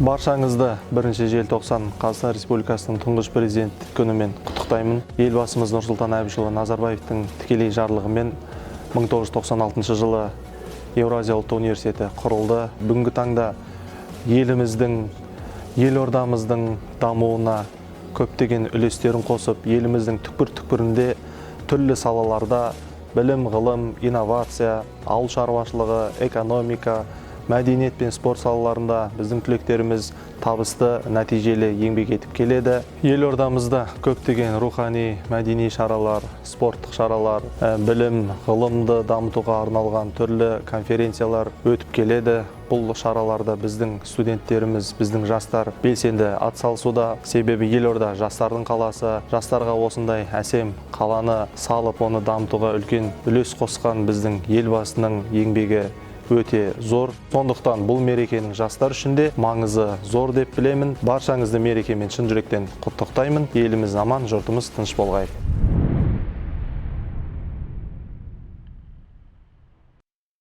Баршаңызды 1 желтоқсан, Қазақстан Республикасының Тұңғыш Президент күнімен құттықтаймын. Елбасымыз Нұрсұлтан Әбішұлы Назарбаевтың тікелей жарлығымен 1996 жылы Еуразия ұлттық университеті құрылды. Бүгінгі таңда еліміздің, елордамыздың дамуына көптеген үлестерін қосып, еліміздің түкпір-түкпірінде түрлі салаларда білім, ғылым, инновация, ауыл шаруашылығы, экономика, мәдениет пен спорт салаларында біздің түлектеріміз табысты, нәтижелі еңбек етіп келеді. Елордамызда көптеген рухани, мәдени шаралар, спорттық шаралар, білім, ғылымды дамытуға арналған түрлі конференциялар өтіп келеді. Бұл шараларда біздің студенттеріміз, біздің жастар белсенді атсалысуда. Себебі елорда — жастардың қаласы. Жастарға осындай әсем қаланы салып, оны дамытуға үлкен үлес қосқан біздің Елбасының еңбегі өте зор. Сондықтан бұл мерекенің жастар үшін де маңызы зор деп білемін. Баршаңызды мерекемен шын жүректен құттықтаймын. Еліміз аман, жұртымыз тыныш болғай!